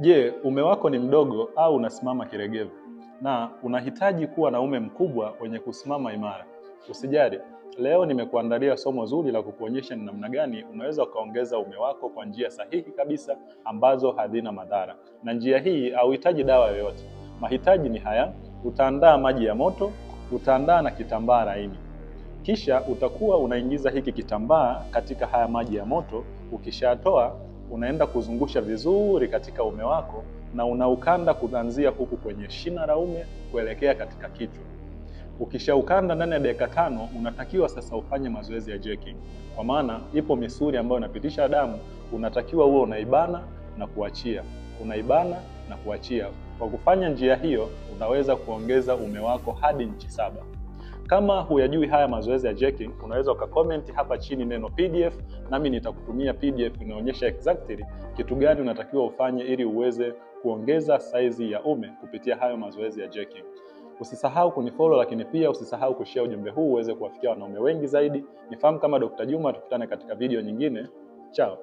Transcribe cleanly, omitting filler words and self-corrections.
Je, ume wako ni mdogo au unasimama kiregevu na unahitaji kuwa na ume mkubwa wenye kusimama imara? Usijali, leo nimekuandalia somo zuri la kukuonyesha ni namna gani unaweza ukaongeza ume wako kwa njia sahihi kabisa ambazo hazina madhara. Na njia hii hauhitaji dawa yoyote. Mahitaji ni haya: utaandaa maji ya moto, utaandaa na kitambaa laini. Kisha utakuwa unaingiza hiki kitambaa katika haya maji ya moto. Ukishatoa unaenda kuzungusha vizuri katika ume wako na unaukanda kuanzia huku kwenye shina la ume kuelekea katika kichwa. Ukishaukanda ndani ya dakika 5, unatakiwa sasa ufanye mazoezi ya jerking. Kwa maana ipo misuli ambayo inapitisha damu, unatakiwa uwe unaibana na kuachia, unaibana na kuachia. Kwa kufanya njia hiyo, unaweza kuongeza ume wako hadi inchi 7. Kama huyajui haya mazoezi ya jerking, unaweza ukacomment hapa chini neno PDF, nami nitakutumia PDF inaonyesha exactly kitu gani unatakiwa ufanye ili uweze kuongeza saizi ya ume kupitia hayo mazoezi ya jerking. Usisahau kunifollow, lakini pia usisahau kushare ujumbe huu uweze kuwafikia wanaume wengi zaidi. Nifahamu kama Dr. Juma, tukutane katika video nyingine. Ciao.